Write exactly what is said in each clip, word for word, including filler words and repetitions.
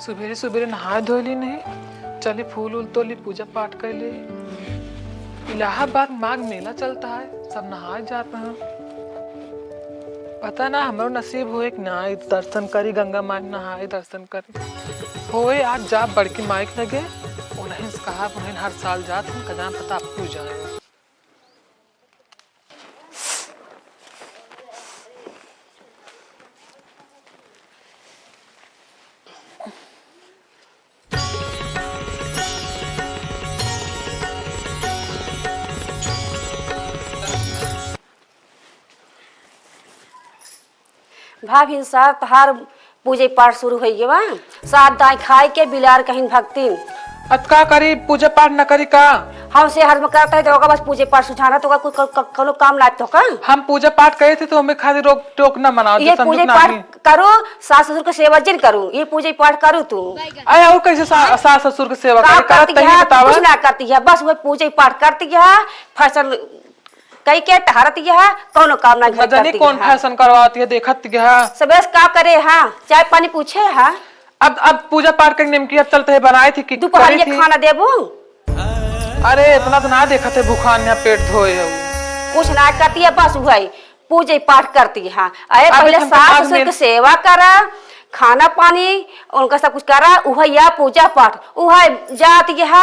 सुबेरे सुबेरे नहाए धोए ली नहीं, चली फूल उल तोली, पूजा पाठ कर ले। इलाहाबाद माघ मेला चलता है, सब नहाए जात हैं। पता ना हमरो नसीब होए कि ना, दर्शन करी गंगा माई, नहाए दर्शन करी। होए आज जा बड़की माई के लगे, उन्हें से कहा, उन्हें हर साल जात हैं, कदा पता अब क्यों जाए। भाभिन सार, तहार पूजे पाठ शुरू होइ गवा। सात दाई खाए के बिलार कहिन भक्तिन। अब का करी, पूजा पाठ न करी का? हमसे हर में करता है तो ओका बस पूजे पाठ सुझाना, तो ओका कोई क-, क-, कोनो काम ना तो का? हम पूजा पाठ करे थे तो हमें खाली रोक टोक न मनाओ, ये जो समझुक पूजे पाठ नहीं। करो, सास ससुर के सेवा जिन करू, ये पूजे पाठ करू तू। अरे और कैसे सा-, सास ससुर के सेवा का करे? करत करती तही है, बतावा। कुछ ना करती है, बस वो पूजे पाठ करती है, फैशन कई के टहरत यह, कौनो काम ना घर बजनी करती कौन है। फैशन करवाती है, देखत यह। सबेरे से का करे हा? चाय पानी पूछे हा? अब, अब पूजा पाठ के निमकी अब चलते है, बनाई थी कि दोपहर करी ये थी। खाना देबू? अरे, इतना तो ना देखत है, भूखान यहाँ पेट धोए है वो। कुछ ना करती है, बस वही पूजे पाठ करती है। अरे, अब पहले इनका सास आज ससुर मेल- के सेवा करा, खाना पानी, उनका सब कुछ करा, उहै या पूजा पाठ, उहै जात यह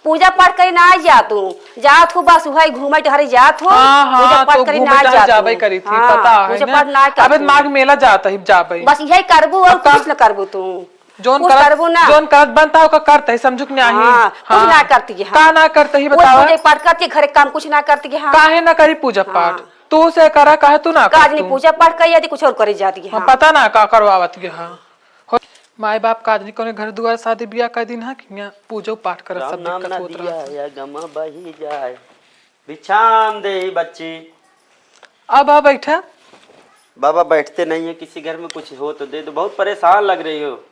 पूजा पाठ करे ना जात हूँ, जात हूँ बस उहै घूमे टहरे जात हूँ, हाँ, पूजा हाँ, पाठ तो करे घूमे ना टहरे जात जाबे हूँ। करी थी, हाँ, पता है पूजा ना? पाठ ना करत अबे हूँ। माघ मेला जात ही जाबे। बस यही करबू और अब का? कुछ न करबू तू। जौन कुछ करत, करबू ना। जौन करत बनता है, ओका करत ही, समझुक नहीं। हाँ, कुछ हाँ। ना करती है, हाँ। का ना करत ही, वो बतावा। पूजा पाठ करती है, घरे काम कुछ ना करती है, हाँ। काहे ना करी पूजा हाँ। पाठ? तू से करा, काहे तू ना कर काजनी तू? पूजा पाठ करी जाती, कुछ और करी जाती है, हाँ, हाँ। पता ना का करवावत के, हाँ। हो, माई बाप काजनी कौने घर दुआर शादी बियाह कर दिन है कि यहाँ पूजो पाठ करत राम सब नाम दिक्कत ना होत दिया रहत है। या गमा बही जाए। भिक्षाम दे बच्ची। अब आ बैठा। बाबा बैठते नहीं है, किसी घर में कुछ हो तो दे दो, बहुत परेशान लग रही हो।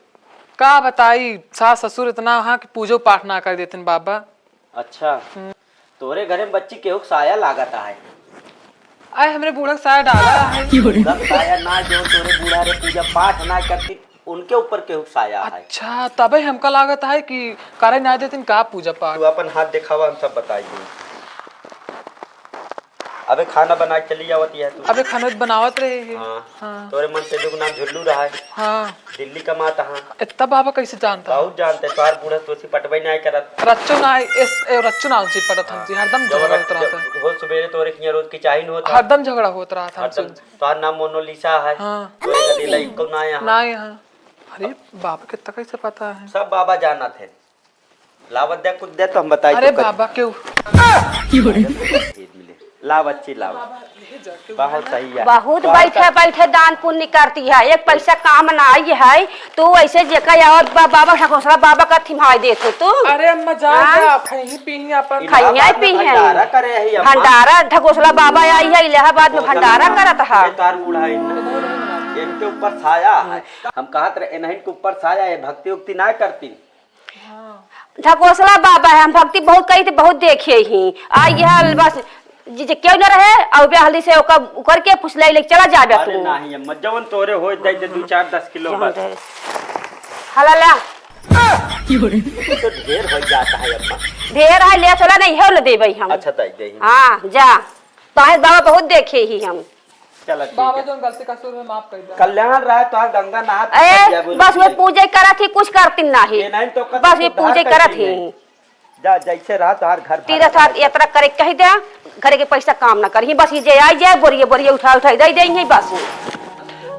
का बताई, सास ससुर इतना हाँ कि पूजो पाठ ना कर देते बाबा। अच्छा, हम्म। तोरे घरे में बच्ची केहू के साया लागत है। आए, हमरे बूढ़ा के साया डाला है। बूढ़ा के साया ना, जो तोरे बूढ़ा रे पूजा पाठ ना करती, उनके ऊपर केहू के साया है। अच्छा, तबे हमका लागत है कि करे ना देतिन का पूजा पाठ। तू अपन हाथ दिखावा, हम सब बताई देई। अबे खाना बना के चली आवत है तू। अबे खाना बनावत रहे है। हाँ। हाँ। तोरे मन से जो नाम झुल्लू रहा है। हाँ। दिल्ली कमात हा। इतना बाबा कैसे जानता? बहुत जानते, तोहार बूढ़ा तोसी पटबे नाहीं करत। रच्चो ना, इस, ए, रच्चो ना उनसे पटत हाँ। हमसे, हरदम जब झगड़ा रच-, होत रहत है। जब हो सुबेरे तोरे किहाँ रोज की चाही न होत है। हरदम झगड़ा होत रहत हरदम हमसे। तोहार नाम मोनालिसा है। हाँ। तोरे का दिलाई को ना यहाँ। ना यहाँ। अरे, बाबा कितना कैसे पता है? सब बाबा जानत है। लावत दे, कुछ दे तो हम बताई अरे तो कर। बाबा, क्यों? भेद मिले। लाव अच्छी लाव। बहुत सही है। बहुत बहुत बैठे बैठे दान पुण्य करती है, एक पैसा काम ना आई है। तू ऐसे जेका आवत बा, बाबा ढकोसला बाबा का थिमाई देत हो तू। अरे अम्मा, जा, हाँ? जा, खइही पीही अपन। खइही इलाहाबाद में पीही। भंडारा करे है अम्मा। भंडारा ढकोसला बाबा आई है, इलाहाबाद में भंडारा करत है। तार बुढ़ाई ना, इनके ऊपर साया है। हम कहत रहे, इन्हीं के ऊपर साया है, भक्ति उक्ति ना करती। ढकोसला बाबा है, हम भक्ति बहुत करी थी, बहुत देखे ही। आ यह बस जे, जे केहू न रहे, और बे हल्दी से ओकर, ओकर के फुसलाई लेके चला जाबे अरे तू। नहीं अम्मा, जवन तोरे होई दे दे दू चार दस किलो जवन बस। तोरे। हला ला। ये तो ढेर हो जाता है अम्मा। ढेर है, ले चला नहीं है, न देबे हम। अच्छा, दे दे। हाँ, जा। ताहिर बाबा बहुत देखे ही हम। चला, ठीक बाबा है। जौन गलती कसूर में माफ कर दे। कल्याण रहा तो आज गंगा नहा ए, बस वो पूजा करत ही, कुछ करती नाही। ये नहीं तो कत बस ये उद्धार पूजा करत करती ही। है। जा, जैसे रहा तोहार घर भरा तीर्थ रहा। यात्रा करे कही दे, घरे के पैसा काम ना करही, बस ये जे आई जाए, बोरिये बोरिये उठा उठा दे दे ही बस।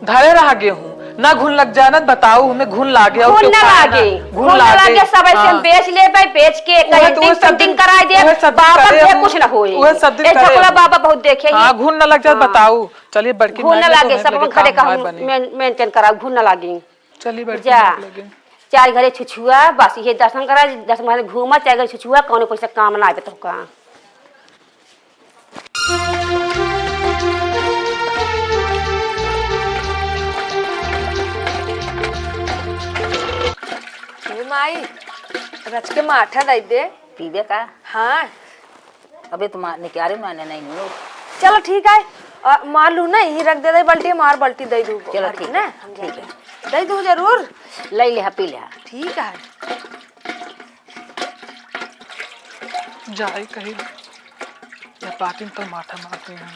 धरे रह गेहूँ, ना घुन लग जाए ना, बताऊ, हमें घुन लागे, और घुन क्यों ना खाए ना? लागे, घुन घुन ना लागे। लागे, सब ऐसे हम हाँ। बेच लेबे, बेच के उहे तो, कहीं उहे सब दिन, करा दे, उहे सब दिन बाबा करे के हम, कुछ ना होई। उहे सब दिन ए करे झकला हम। बाबा बहुत देखे ही। हाँ, घुन ना लग जाए, हाँ। बताऊ। चलिए, बड़की घुन ना लागे, सब हम घरे का हम मेन-, मेंटेन कराऊ, घुन ना लागे। चलिए, बड़की जा। माई के लगे। चार घरे छुछुआ, बस ये दर्शन करा, दस महीने घूमा, चार घरे छुछुआ, कौनो पैसा काम ना आवे तो का। ए माई, रच के माठा दे दे। पीबे का? हाँ। अबे तो माँ निकारे माने नहीं हो। चलो ठीक है, अ, मार लू ना, यही रख दे दे बाल्टी, मार बाल्टी दे दू। चलो भर के ठीक ना, है, हम ठीक जाते है। हैं। दे दू जरूर। ले ले, पी ले। ठीक है। जाई कहीं, या पातिन पर माथा मारती हैं।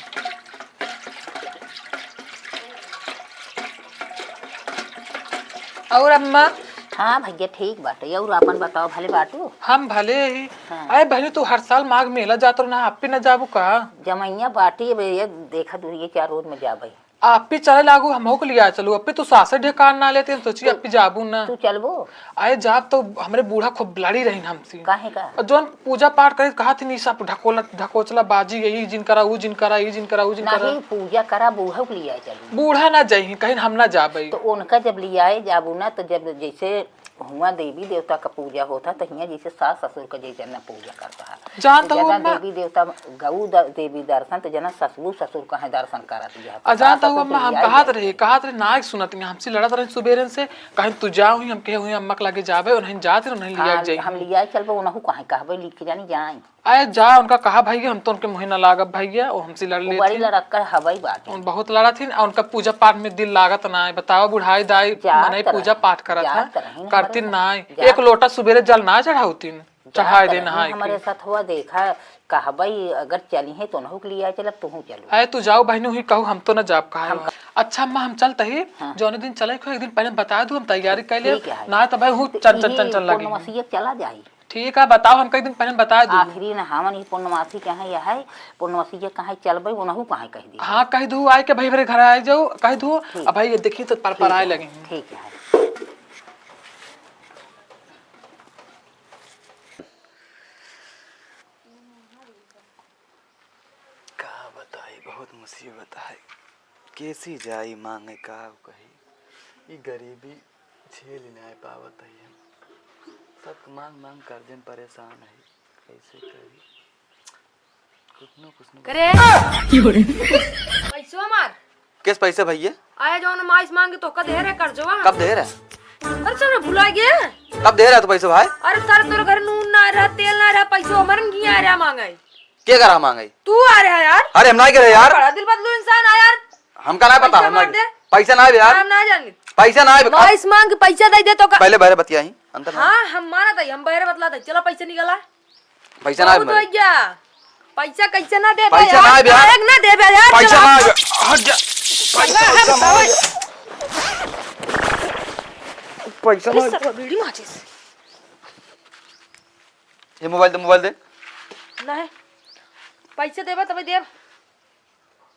और अम्मा? हाँ भैया, ठीक बाटे। और आपन बताओ, भले बाटू? हम भले ही। हाँ। अरे बहनी, तू हर साल माघ मेला जात रहो ना, आप भी ना जाबू का? जमैया बाटी, अब ये देखा दू, ये चार रोज में जाबे। आप भी चले लागू, हमहू के लिया चलू। अब भी तू सासे ढेकान ना लेते, हम सोची तो अब भी जाबू ना। तू चलबो? अरे जाब तो हमरे बूढ़ा खूब लड़ी रही हमसे। काहे का? और जौन पूजा पाठ करे कहा थी, "ई सब ढकोला, ढकोचला बाजी है, ई जिन करा, ऊ जिन करा, ई जिन करा, ऊ जिन करा।" नहीं, पूजा करा, बूढ़ा के लिया चलू। बूढ़ा ना जाई, कहीं हम ना जाबे। तो उनका जब लियाए जाबू ना, तो जब जैसे हुआं देवी देवता का पूजा होता, तो हियां जैसे सास ससुर का जैसे ना पूजा करता है। जानत तो हूँ जना अम्मा। देवी देवता, गऊ द-, देवी दर्शन, तो जना ससुर ससुर का है दर्शन करत गया। आ, जानत हूँ अम्मा, हम कहत रहे, कहत रहे, ना सुनत, हमसे लड़त रहे सुबेरे से, कहीं तू जाओ ही, हम कहे हुए अम्मा के लगे जाबे, उन्हें जाते, उन्हें लिया हाँ, जाई। हम लिया चलबे, उनहु कहीं कहबे, लिख के जानी जाए। अरे जा, उनका कहा भैया, हम तो उनके मुँहे ना लागब भैया, वो हमसे लड़ वो लेती बड़ी हैं। लड़क्कड़ हवाई बात है। उन बहुत लड़त हिन, और उनका पूजा पाठ में दिल लागत ना है। बताओ, बुढ़ाई दाई जात मने रही, पूजा पाठ करत जात है, रही ना करती हमारे ना है। साथ, जात एक लोटा सुबेरे जल ना चढ़ाउतिन, जात चढ़ाए दे रही नहाए हमारे के। साथ हुआ, देखा, कहबई, अगर चली है तो उनहु के लिए आए, चलब, तुहू चलो। अरे तू जाओ बहनी, हुई कहू, हम तो ना जाब कहा हम है। अच्छा अम्मा, हम चलते ही, हाँ। जौने दिन चले को एक दिन पहले बता दू, हम तैयारी कर ले, ठीक है। ना तो भाई हूँ तो चन चन यही चन चन लगी। पूर्णमासी चला जाई। ठीक है, बताओ, हमका एक दिन पहले बताए दू। आखिरी नहावन ही पूर्णमासी के है, यह है पूर्णमासी के कहाँ चलबे, उनहु कहाँ कह दी। हाँ, कह दू, आए के भाई मेरे घर आ जाओ, कह दू। ठीक। अब भाई ये देखी तो पर ठीक पर आए है, लगे हैं। ठीक है। का बताई, बहुत मुसीबत है। कैसी जाई मांगे, का कही, ई गरीबी झेल नाय पावत है हम। सब मांग मांग कर्जन परेशान है, कैसे करी? कुछ न कुछ न करे। पैसवा मार। किस पैसे भैया? आया जौन माइस मांगे तो कब दे रहे कर्जवा? कब दे रहे? अरे चल भुला गया। कब दे रहा तू पैसे भाई? अरे सारे तोरे घर नून ना रहा, तेल ना रहा, पैसवा मरन की आ रहा मांगे। के करा मांगे? तू आ रहा यार। अरे हम ना करे यार। बड़ा दिल बदलू इंसान आ यार। हमका ना पता, पैसा हम ना मार दे। पैसा ना है यार। हम ना जानी। पैसा ना है। माइस मांग के पैसा दे दे तो का? पहले बहरे बतियाई, अंदर ना। हाँ, हम मानत है, हम बहरे बतला दे। चला पैसा निकाला। पैसा ना है बहुत मेरे। हो गया। पैसा कैसे ना दे पैसा यार? ना है यार। काहे ना दे यार? पैसा चला। ना है। हट जा। पैसा, पैसा ना है। पैसा ना है। बीड़ी माचिस। ये मोबाइल दे, मोबाइल दे। नहीं। पैसा देबा तबे देब।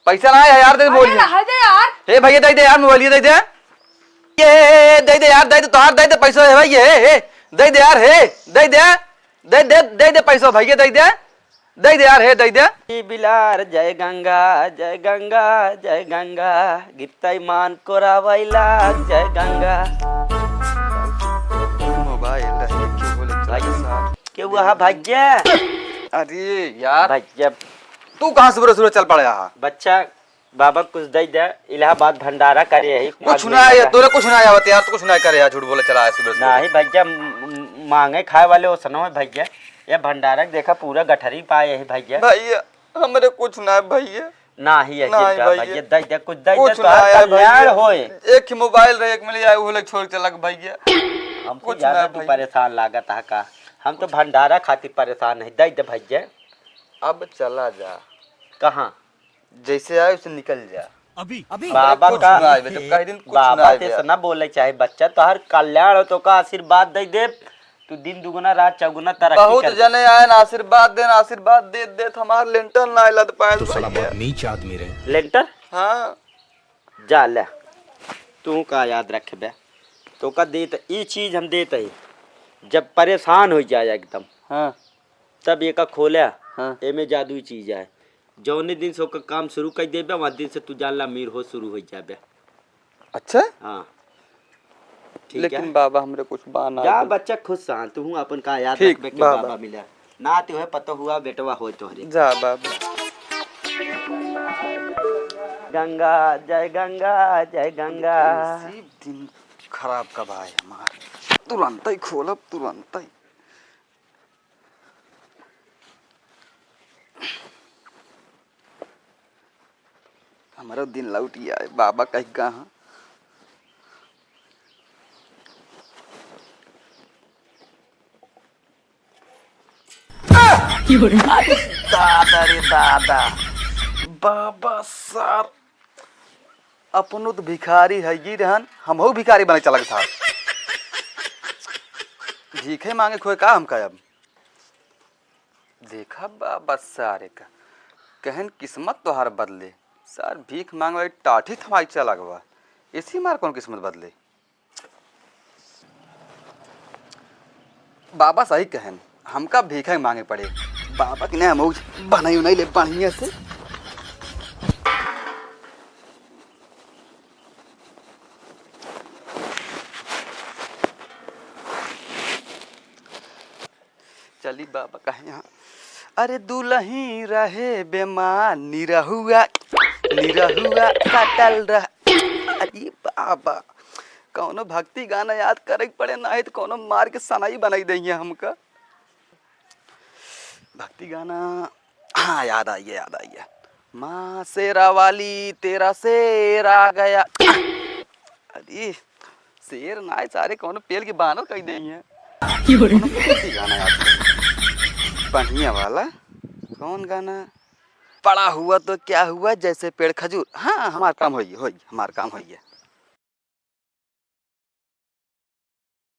पैसा ना है यार, दे अरे बोलिए। ना, है दे यार। हे भैया, दे दे यार, मोबाइल ये दे दे। ये दे दे यार, दे दे, तोहार दे दे पैसा है भाई, ये, हे, दे दे यार, हे, दे दे, दे दे, दे दे पैसा भैया, दे दे, दे दे यार, हे, दे दे। ई बिलार जय गंगा, जय गंगा, जय गंगा, गित्तई मान कोरावैला जय गंगा। मोबाइल रहे, क्यों बोले भाई, चला साथ। क्यों हुआ है भैया? अरे यार। भैया। तू कहाँ सुबह सुबह चल पड़ा है? बच्चा, बाबा कुछ दे दे, इलाहाबाद भंडारा करे है। कुछ ना आया, तोरे कुछ ना आवत यार, तू कुछ ना करे यार, झूठ बोले चला है सुबह सुबह। नहीं भैया, म-, म-, मांगे खाए वाले ओसनो है भैया। ये भंडारा के देखा पूरा गठरी पाए है भैया। भैया, हमरे कुछ ना है भैया। नाही है नहीं जिनका भैया। भैया, दे दे, कुछ दे दे, कुछ तोहार ना है कल्याण भैया। होए। एक ही मोबाइल रहे, एक मिल जाए, वो ले छोड़ चला गया भैया। हमसे कुछ ज्यादा ना तू भैया। परेशान लागत है का? हम तो भंडारा खातिर परेशान है, दे दे भैया। अब चला जा। कहाँ? जैसे आए, उसे निकल जा। अभी, अभी। बाबा कुछ का, ना आवे, तो कह दिन कुछ बाबा ना आवे। से ना बोले चाहे बच्चा, तोहार कल्याण हो, तोका आशीर्वाद दे दे, तू दिन दुगुना रात चौगुना तरक्की बहुत कर दे। जने आए ना आशीर्वाद देन, आशीर्वाद दे दे, तो हमार लेंटर ना लद पाए तू साला भैया। बहुत नीच आदमी रे। लेंटर? हाँ। जा ले, तू का याद रखबे, तोका देत, ई चीज हम देत ही, जब परेशान हो जाए एकदम। हाँ। तब एका खोले, हाँ। एमे जादुई चीज है। जौने दिन से ओकर काम शुरू कर देबे, वह दिन से तू जान ला अमीर हो शुरू हो जाबे। अच्छा? हाँ। ठीक लेकिन है? बाबा हमरे कुछ बा ना जा दे। बच्चा खुश रहा, तू हूँ अपन का याद ठीक, रखबे कि बाबा। बाबा मिला। ना तू है पता हुआ बेटवा हो तोहरे। जा बाबा। गंगा, जय गंगा, जय गंगा। नसीब दिन खराब का भाई हमार। तुरंत ही खोलब, तुरंत ही। हमारा दिन लौट गया है, बाबा कहीं कहाँ? दादा रे दादा, बाबा सार, अपनो तो भिखारी है ही रहन, हमहू भिखारी बने चलक सार। भीखे मांगे खोए का हमका अब? देखा बाबा सारे का, कहन किस्मत तोहार बदले। सार भीख मांगे वाली टाठी थमाई चलक बा, इसी मार कौन किस्मत बदले? बाबा सही कहन, हमका भीख मांगे पड़े। बाबा के नया मौज बनाई उनाई ले बढ़िया से। चली बाबा कहे यहाँ। अरे दुलही रहे बेमार, निरहुआ, निरहुआ कटल रह। अरे बाबा, कौनो भक्ति गाना याद करे के पड़े, नाही तो कौनो मार के सनाई बनाई देइहे हमका। भक्ति गाना, हाँ, याद आइए, याद आइए। माँ शेरा वाली, तेरा शेर आ गया। अरे, शेर नाय सारे, कौनो पेल के बानर कही देइहे। कौनो भक्ति गाना याद करे। बढ़िया वाला। कौन गाना? पड़ा हुआ तो क्या हुआ, जैसे पेड़ खजूर। हाँ, हमार काम होइए, होइए, हमार काम होइए।